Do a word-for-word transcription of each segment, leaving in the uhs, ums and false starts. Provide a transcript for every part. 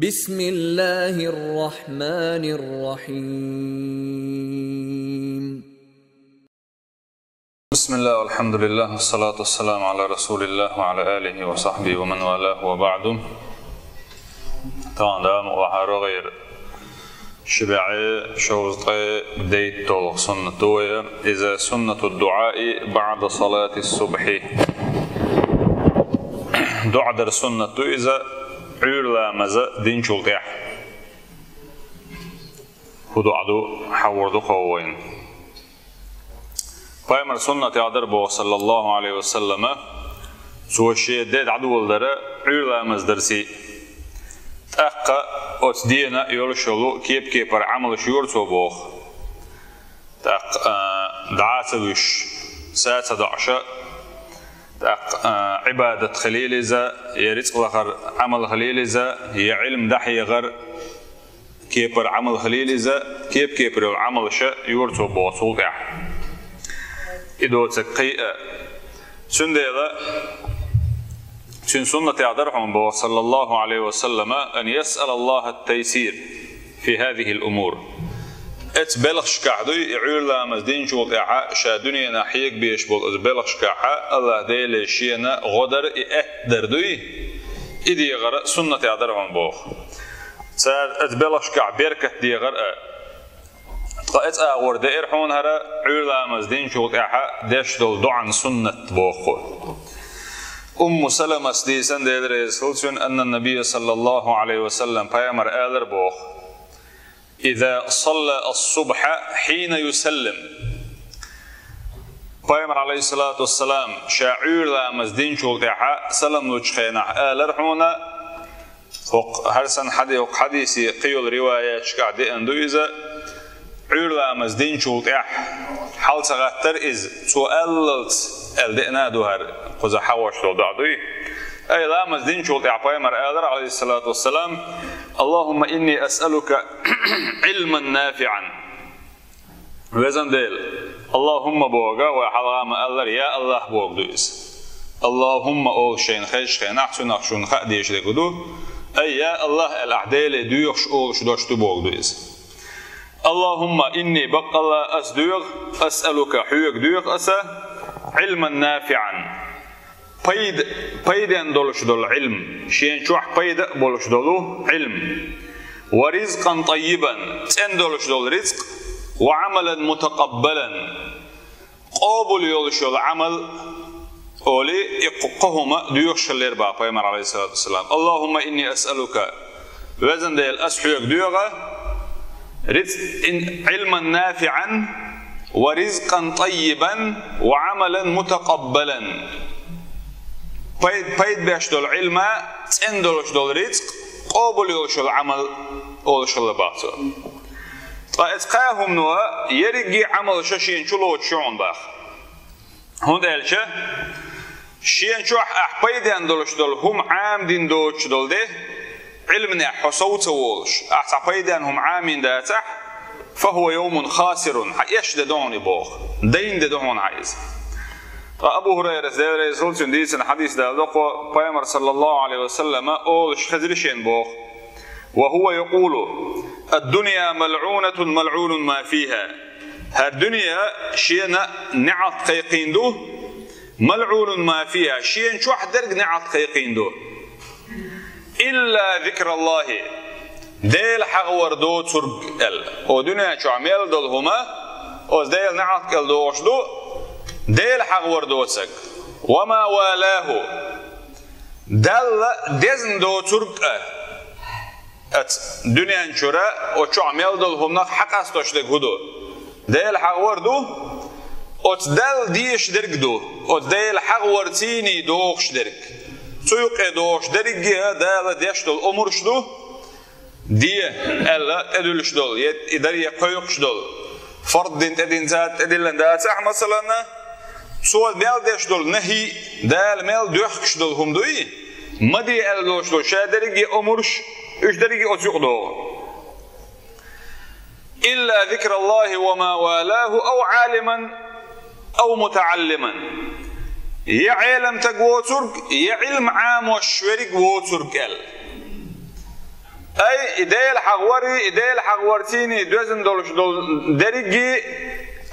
بسم الله الرحمن الرحيم. بسم الله والحمد لله والصلاة والسلام على رسول الله وعلى آله وصحبه ومن والاه وبعد. Тахана ма вахьарогӀера ши бӀаьи шовзткъе дейтта долу суннат ду вай, иза суннату дуӀаи баӀда салати субхьи. ДуӀа дар суннат ду иза, Ӏуьйра ламаз динчул тӀаьхьа. ХӀун дуӀа ду, хьан хӀун ду кхо вайна? Пайхамар суннатехь дар боху, саллаллаху Ӏалайхи ва саллама, цо шен де дӀадоладара Ӏуьйра ламаз дарций. ТӀаккха оцу дена йолуш йолу кеп-кепара Ӏамалш йора цо боху. ТӀаккха, а, дӀа а ца вуьсуш, са а ца доӀуша, тӀаккха, а, Ӏибадат хилийла иза, я рицкъ лахара Ӏамал хилийла иза, я Ӏилма дӀахьехар, кепара Ӏамал хилийла иза, кеп-кепара йолу Ӏамалша йора цо боху цул тӀаьхьа. И доцург кхин а. Цундела цуьнан суннатехь дар хьуна боху, саллаллаху Ӏалайхи ва саллама, ан ясъалаллаха ат-тайсир фи хазихил умур. Эцу белхашкахь дуй, и Ӏуьйра ламаз динчул тӀаьхьа ша дуьненахь хьега безаш болу оцу белхашкахьа, Аллах Деле шена гӀо дар, и аьтта дар дуй, и дехар суннатехь дар хьуна боху. Цара оцу белхашкахь беркат дехар а. Ткъа оцу агӀор деара хьуна хӀара, Ӏуьйра ламаз динчул тӀаьхьа деш долу доӀан суннат боху. Умму Саламас дийцина, Дела реза хуьлда цунна, анна набия саллаллаху Ӏалайхи ва саллам, пайхамар алар боху: «Иза салла ас-субхьа хьина юсаллим». Пайхамар, Ӏалайхиссалату вассалам, ша Ӏуьйра ламаз динчул тӀаьхьа салам лучу хенахь алар хьуна, хӀокху хӀара санна хьади-, хӀокху хьадисе кхин йолу риваяташкахь деана ду иза, Ӏуьйра ламаз динчул тӀаьхьа хьал ца гӀаттара иза, цо аллалц аьлла деана а ду хӀара, кхуза хьахош долу доӀа дуй. Ай, ламаз динчул тӀаьхьа пайхамар алара, Ӏалайхиссалату вассалам: «Аллахумма инни асъалука Ӏилман нафиӀан». Везан Дела, Аллахумма боху, вай хьалха ма-аллара, я Аллах боху ду иза. Аллахумма олуш шайна хезачу хенахь, цунах шуна хаа дезаш дерг ду. Ай, я Аллах аьлла, ахь Деле доьхуш олуш дош ду боху ду иза. Аллахумма инни, баккъалла ас доьху, асъалука, хьоьга доьху аса, Ӏилман нафиӀан. Пайда, пайден долуш долу Ӏилм, шен чохь пайда а болуш долу Ӏилм. Ва ризкъан таййибан, цӀена долуш долу рицкъ, ва Ӏамалан мутакъаббалан, къобал йолуш йолу Ӏамал, олий, и кхо-, кхо хӀума доьхуш хиллера боху пайхамар, Ӏалайхиссалату вассалам. Аллахумма инни асъалука, Везан Дела, ас хьоьга доьху, риз-, ин-, Ӏилман нафиӀан ва ризкъан таййибан ва Ӏамалан мутакъаббалан. Пай-, пайда беш долу Ӏилма, цӀена долуш долу рицкъ, къобал йолуш йолу Ӏамал олуш хилла боху цо. Ткъа эцу кхаа хӀумано ерриге а Ӏамал ша шена чу лоцуш ю хьуна боху. ХӀунда аьлча, шен чохь ахь пайден долуш долу хӀума Ӏамадина доцуш долу де, Ӏилманехь хьо сов ца волуш, ахь цхьа пайден хӀума Ӏамийна дацахь, фа хӀува йовмун хасирун, хьан эшна де ду хьуна и боху, дайна де ду хьуна хьан иза. Ткъа Абу ХӀурайрас, Дела реза хуьлда цунна, дийцина хьадис даладо кхо, пайхамар, саллаллаху Ӏалайхи ва саллама, олуш хезира шена боху: «Ва хӀува якъулу: ад-дунья малъунатун, малъунун ма фиха». ХӀара дуьне шена неӀалт кхайкхийна ду, малъунун ма фиха, шена чохь дерг неӀалт кхайкхийна ду. Илла зикраллахи, Дела хьахавар доцург аьлла. О дуьне чохь мел долу хӀума, оцу Дела неӀалт кӀел догӀуш ду, Дела хьахавар доцург. Ва ма валаху, Далла дезна доцург а. Аца дуьнен чуьра оцу чохь мел долу хӀуманах хьакъастош дерг хӀун ду? Дела хьахавар ду, оцу Далла дезаш дерг ду, оцу Дела хьахаварций догӀуш дерг. Цу юкъе догӀуш дерриге а Дала деш долу омраш ду, де аьлла тӀедуьллуш долу, е и даре кхойкхуш долу. Фард дина тӀедина цара тӀедиллина дацахь, масалана, цо мел деш долу нахӀий, Дала мел доьхкуш долу хӀума дуй, ма де аьлла долуш долу ша дерриге а омраш, уьш дерриге а оцу юкъа догӀу. Илла зикраллахи ва ма валаху ав Ӏалиман, ав мутаӀаллиман. Я Ӏеламстаг воцург, я Ӏилма Ӏамош верг воцург аьлла. Ай, и Дела хьагӀвари, и Дела хьагӀварцийни доьзна долуш долу дерриге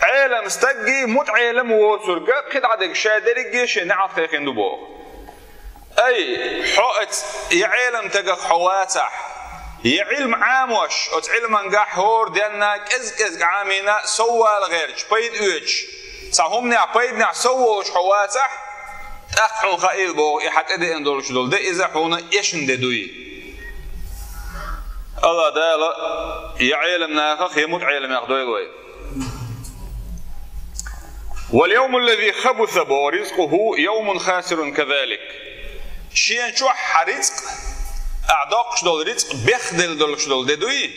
а Ӏелам стагги, мутаӀелам воцург а кхидӀа дерг ша дерриге а шен неӀалт кхайкхина ду боху. Ай, хьо оцу я Ӏелам тагах хьо вацахь, я Ӏилма Ӏамош, оцу Ӏилмангахь хӀора денна кӀез-кӀезиг Ӏамийна соввала гӀерташ, пайда оьцуш, цхьа хӀуманехь пайданехь сов волуш хьо вацахь, тӀаккха хьуна хаийла боху, и хьан тӀедеана долуш долу де иза хьуна эшна де дуй. АллахӀ Дала я Ӏелам нахах, я мутаӀеламех дойла вай. «واليوم الذي خبث رزقه يوم خاسر كذلك». Шена чохь хьан рицкъ, ахь доккхуш долу рицкъ бехделла долуш долу де дуй?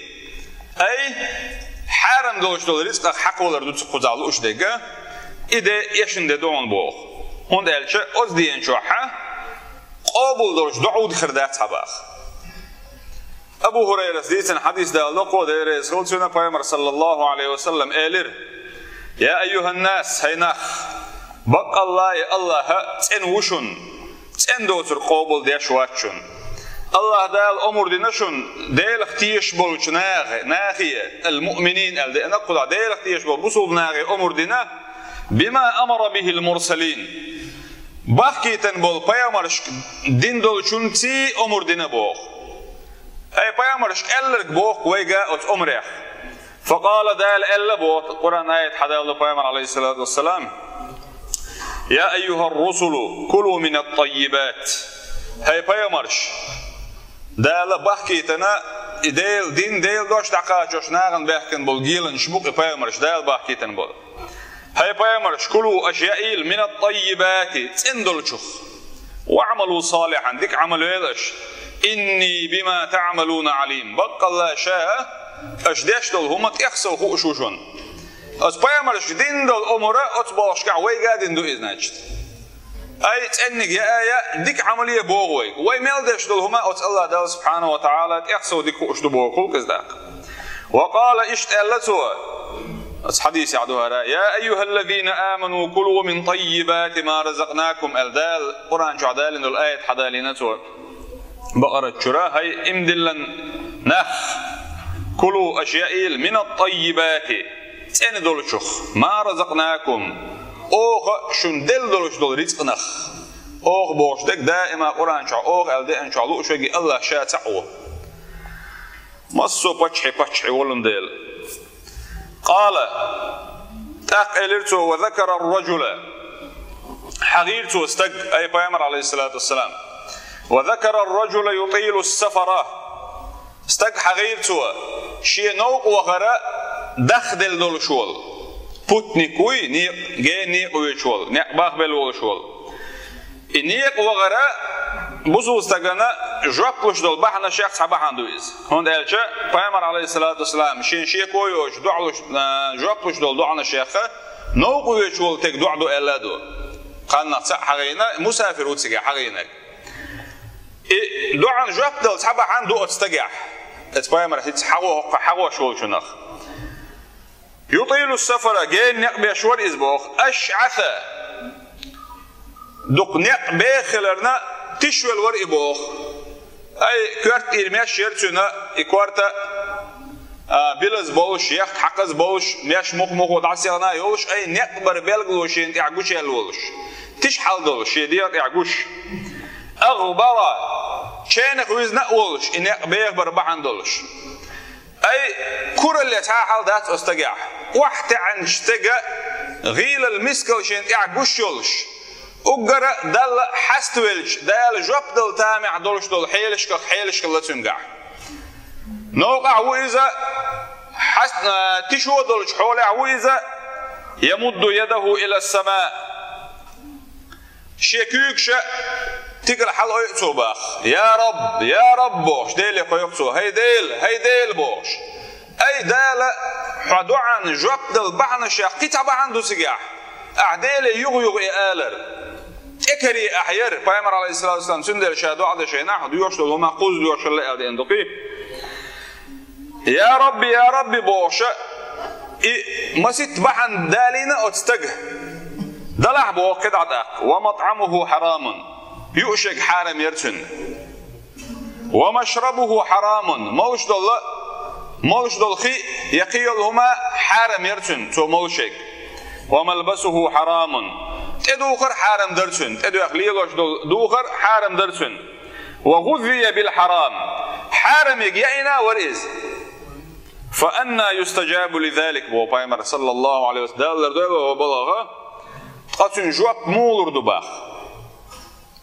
Ай, хьарам долуш долу рицкъах хьакхолар ду цу кхузахь лууш дерг а, и де эшна де ду хьуна боху. ХӀунда аьлча оцу дена чохь а къобал долуш доӀа хир дац хьан баха. Абу ХӀурайрас дийцина хьадис даладо кхо, Дела реза хуьлда цунна, Пайхамар, саллаллаху Ӏалайхи ва саллам, элира: «Я айюханнас, хӀай нах, баккъалла а АллахӀа цӀена ву шуна, цӀена доцург къобал деш вац шуна. АллахӀ Дала омра дина шуна Делах тешаш болчу нахе, нахе, ал-муъминин аьлла деана кхузахь, Делах тешаш болу бусулба нахе омра дина, бима амара бихил мурсалин, бахкийтина болу пайхамаршка дина долчунций омра дина боху». Ай, пайхамаршка аьлларг боху вайга оцу омрех. Факъала, Дала аьлла боху, Къуръан аят хьадалло Пайхамар, Ӏалайхиссалату вассалам: «Я айюхаррусулу, кулу минат-таййибат». ХӀай пайхамарш, Дала бахкийтина, и Дела дин, Дела дош дӀакхачош нахана баьхкина болу геланаш бу-кх и пайхамарш, Дала бахкийтина болу. ХӀай пайхамарш, кулу, аша яийла, минат-таййибати, цӀена долчух. Ва Ӏамалу салихьан, дика Ӏамал вела аша. Инни бима таӀмалуна Ӏалим. Баккъалла ша, аша деш долу хӀума тӀех сов хууш ву шуна. Оцу пайхамаршка дина долу омра оцу бохушкахь вайга а дина ду иза, значит. Ай, цӀенниг яа, дика Ӏамал е боху вайга. Вай мел деш долу хӀума оцу АллахӀ Дала субхьанаху ва таӀала тӀех сов дика хууш ду боху гӀуллакх иза даккха. Ва къала, иштта аьлла цо, оцу хьадисехь ду хӀара: «Я айюхаллазина аману, кулу мин таййибати ма разакънакум», аьлла Дала, Къуръан чохь далийна долу аят хьадалийна цо. Бакъарат чуьра, хӀай иман диллина нах, кулу, аша яийла, минат-таййибати, цӀена долчух, ма разакънакум, оха шуна делла долуш долу рицкъанах. Оха бохуш дерг даима Къуръан чохь оха аьлла деана чохь лууш верг АллахӀ ша цхьаъ ву. Массо а паччахье паччахье волун Дела. Къала, тӀаккха элира цо, ва закара ар-ражула, хьагӀийра цо стаг, ай Пайхамар, Ӏалайхиссалату вассалам, ва закара ар-ражула ютилу ас-сафара, стаг хьагӀийра цо, шен новкъа вахара дахделла долуш волу, путник вуй, некъ, гена некъа воьдуш волу, некъ бахбелла волуш волу. И некъа вахара бусул стагана жоп луш долу бахьанашех цхьа бахьана ду иза. ХӀунда аьлча Пайхамар, Ӏалайхиссалату вассалам, шен шеко йоцуш, доӀа луш, а, жоп луш долу доӀанашех новкъа воьдуш волу стеган доӀа ду аьлла а ду. Кханнах цхьаъ хьагӀийна, мусафир ву цигахь хьагӀийнарг. И доӀана жоп дала цхьа бахьана ду оцу стагехь. Оцу Пайхамар хӀинца хьагӀо-, хьагӀош волчунах. Ютилу ас-сафара, гена некъ беш вара иза боху. АшӀаса, дукха некъ беха хиларна, тишвелла вара и боху. Ай, коьрта тӀера меш яра цуьнан, и корта, а, билаза болуш, ехк хьакхаза болуш, меш мух-мухо дӀасехна а йолуш, ай, некъ бара билгало шена тӀехь гучуяьлла волуш. Тиша хьал долуш, шен дегӀа тӀехь гуш. АгӀбара, ченах вуьзна а волуш, и некъ беха бара бахьана долуш. Ай, куралле цхьа а хьал дац оцу стагехь. ОхьатаьӀначу стеган гӀийлалла мискал шена тӀехь гуш йолуш, уггара Далла хьаставелча, Дала жоп дала тамехь долуш долу хьелашках хьелашкалла цуьнгахь. Новкъахь ву иза, хьаст-, а, тишо долчу хьолехь ву иза, ямудду ядаху ила ас-сама. Шен куьйгаш а тигала хьалаойу цо баха. «Я Рабб, я Рабб», – бохуш, Деле кхойкху цо. «ХӀай Дела, хӀай Дела», – бохуш. Ай Дала, хьо доӀана жоп дала бахьанашех кхин цхьа бахьана ду цигахь? Ахь Деле юха-юха и алар. ТӀекаре ахь яра, Пайхамар, Ӏалайхиссалату вассалам, цундела ша доӀа дешшехь, хьо доьхуш долу хӀума кхузза доьхуш хилла аьлла деана ду-кх и. «Я Рабби, я Рабби», – бохуша, и маситта бахьана далийна оцу стага. Далахь боху кхидӀа тӀаккха: «Ва матӀамуху хьарамун». Юушерг хьарам яра цуьнан. ومشربه حرام. Молуш долу, молуш долу хи я кхин йолу хӀума хьарам яра цуьнан, цо молушверг. وملبسه حرام. ТӀедухар хьарам дара цуьнан, тӀедоьхна лелош долу духар хьарам дара цуьнан. وغذي بالحرام. Хьарамега яийна вара иза. فأنى يستجاب لذلك, боху пайхамар, саллаллаху алейхи ва саллям, Дала лардойла вай балагӀа, ткъа цуьнан жоп муха лур ду боху?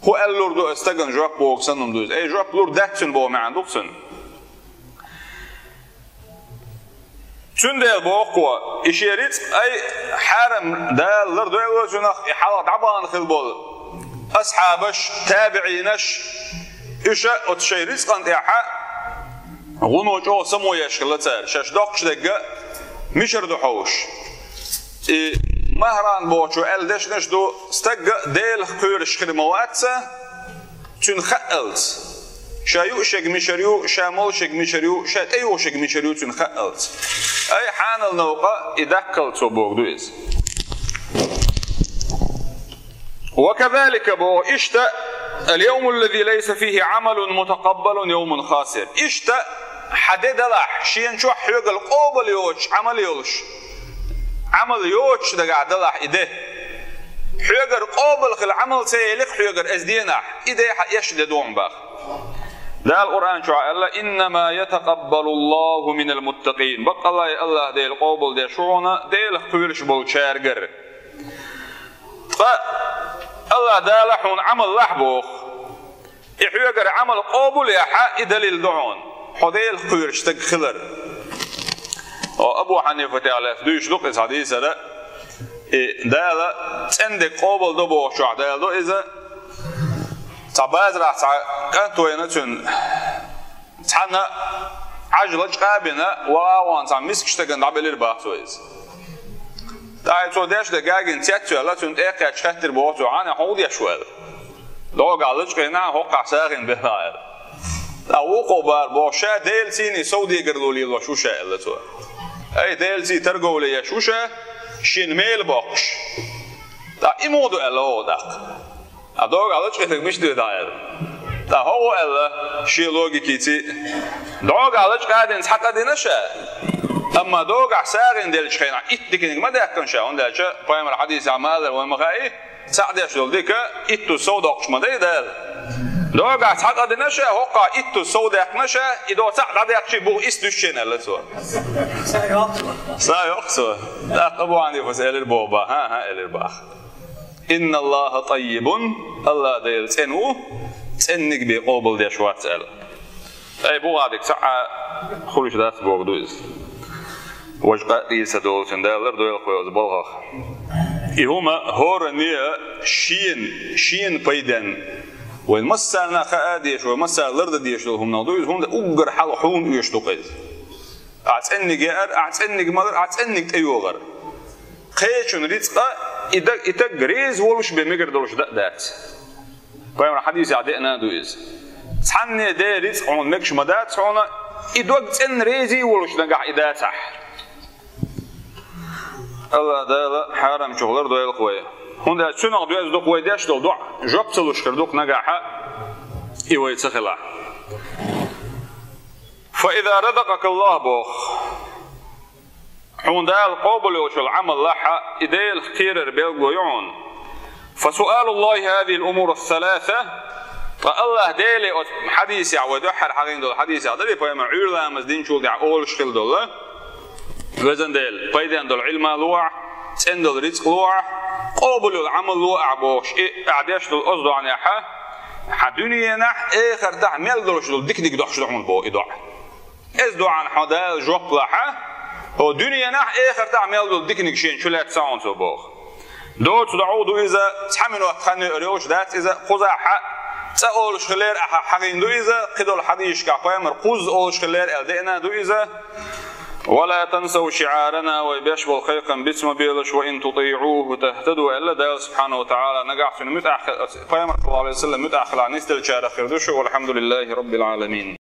ХӀун аьлла лур ду аса стагана жоп боху санна ду иза? Ай, жоп лур дац цуьнан боху маьӀна ду-кх цуьнан. Цуьндела боху-кх, и шен рицкъ, ай, хьарам Дала лардойла цунах, и хьалха дӀабахана хилла болу асхьабаш, табиӀинаш, уьш а оцу шайн рицкъана тӀехь гӀуно чӀогӀа само еш хилла цара, шаьш доккхуш дерг а мичара ду хьовсуш. И Магьран бохучо аьлла дешнаш ду, стаг а Делах кхоьруш хир ма вац цо, цуьнан хаалц. Ша юушверг мичара ю, ша молушверг мичара ю, ша тӀеюхушверг мичара ю, цуьнан хаалц. Ай, хьанал новкъа и даккхалц цо боху ду иза. وكذلك, боху, иштта, اليوم الذي ليس فيه عمل متقبل يوم خاسر. Иштта, хьан де делахь, шена чохь хьоьгара къобал йоцуш Ӏамал йолуш, Ӏамал йоцуш дагахь делахь и де. Хьоьгара къобал хила Ӏамал ца елира хьоьгара оцу денахь, и де хьан эшна де ду хьуна боху. Дала Къуръан чохь аьлла: إنما يتقبل الله من المتقين. Баккъалла а АллахӀ Дела къобал деш ву хьуна Делах кхоьруш болчаьргара. Ткъа АллахӀ Дала хьуна Ӏамал лахь боху. И хьоьгара Ӏамал къобал яхь, и далил ду хьуна хьо Делах кхоьруш стаг хилар. О, Абу Хьанифатехь лаьцна дуьйцуш ду-кх иза хьадисара, и Дала цӀена дерг къобал до бохучохь Дала до иза. Цхьа базарахь цхьа кӀант вайна цуьнан, цхьанна Ӏаж лачкъа а бина, ваха а вахана цхьана мискачу стагана дӀабелира боху цо иза. ТӀаккха цо деш дерг гина цецваьлла, цуьнан тӀе а кхаьчча хаьттира боху цо: «Хьан, хьо хӀун деш ву?» — аьлла. «ДӀогахь лачкъийна, хӀокхахь сагӀина белахь», — аьлла. ТӀаккха вукхо бара боху: «Ша Делан сийне совдегарло лелош ву ша», — аьлла цо. «Ай, Делан сий торговля еш ву ша, шена мела боккхуш». ТӀаккха и муха ду аьлла хӀокхо тӀаккха? А догахь лачкъийна стаг мича доьду аьлла. ТӀаккха хӀокхо аьлла шен логикица: догахь лачкъа а дина, цхьа къа дина ша, амма догахь сагӀина деллачу хенахь итт диканиг ма даьккхина ша, хӀунда аьлча пайхамар хьадисехь ма аллара вай ма хаьий, цхьаъ деш долу дика иттуза сов доккхуш ма дай Дала. Догахь цхьа къа дина ша, хӀокхахь иттуза сов даьккхина ша, и до цхьаъ дӀадаьккхича буха исс дуьсу шена аьлла цо. Са йоккху цо. ТӀаккха Абу Хьанифас элира боху боху: «ХӀан-хӀа», — элира боху. «Инна Аллаха таййибун», АллахӀ Дела цӀена ву, цӀенниг бен къобал деш вац аьлла. Ай, бухадиг цхьа а хуьлуш дац боху ду иза. Важа къа а, дийца долчун Дала лардойла вай оцу балхах. И хӀума хӀоранне а шена, шена пайденна, вайн массарна а хаа а дезаш, вай массара лардан дезаш долу хӀуманах ду иза, хӀунда уггар хьалха хьуна оьшуш ду-кх иза. Ахь цӀенниг яар, ахь цӀенниг малар, ахь цӀенниг тӀейогӀар. Кхечун рицкъа и даг, и таг реза волуш бен мегар долуш дан а дац. Пайхамар хьадисехь деана а ду иза. Цхьанне де рицкъа хьуна мегаш ма дац хьуна, и дог цӀена реза а волуш нагахь и дацахь. АллахӀ Дала хьарамчух лардойла вай. ХӀунда аьлча цунах доьзна ду-кх вай деш долу доӀа, жоп ца луш хир ду-кх нагахь и вай ца хилахь. «Фа иза разакъака Аллах», — боху. Хьуна Дала къобал йолуш йолу Ӏамал лахь, и Делах кхерар билгало ю хьуна. «Фа суалу Аллахи хазихил умур ас-саласа». Ткъа АллахӀ Деле оцу хьадисехь, вай дуьххьара хьахийна долу хьадисехь дарий, пайхамар Ӏуьйра ламаз динчул тӀаьхьа олуш хилла долу: «Везан Дела, пайденна долу Ӏилма ло ахь, цӀена долу рицкъ ло ахь, къобал йолу Ӏамал ло ахь», — бохуш, и ахь деш долу оцу доӀанехь, хьан дуьненахь, эхартахь мел долуш долу диканиг дохьуш ду хьуна боху и доӀа. Иза доӀанна хьо Дала жоп лахь, хьо дуьненахь, эхартахь мел долу диканиг шена чу лаьцна хьуна цо боху. Доцу доӀа ду иза, цхьа минот хан йоьар йолуш дац иза, кхузахь цкъа олуш хилера ахьа хьахийна ду иза, кхидолу хьадисашкахь пайхамар кхузза олуш хилера аьлла деана а ду иза. «Ва ла тансав шиарана», вай беш болу кхайкхам биц ма белаш, «ва ин тутиӀуху тахтаду», аьлла Дала субхьанаху ва тагӀала, нагахь цуьнан муьтӀахь хила, пайхамар саллаллаху алейхи ва саллям муьтӀахь хилахь нисделлачарах хир ду шу, валхьамдулиллахи раббил Ӏаламин.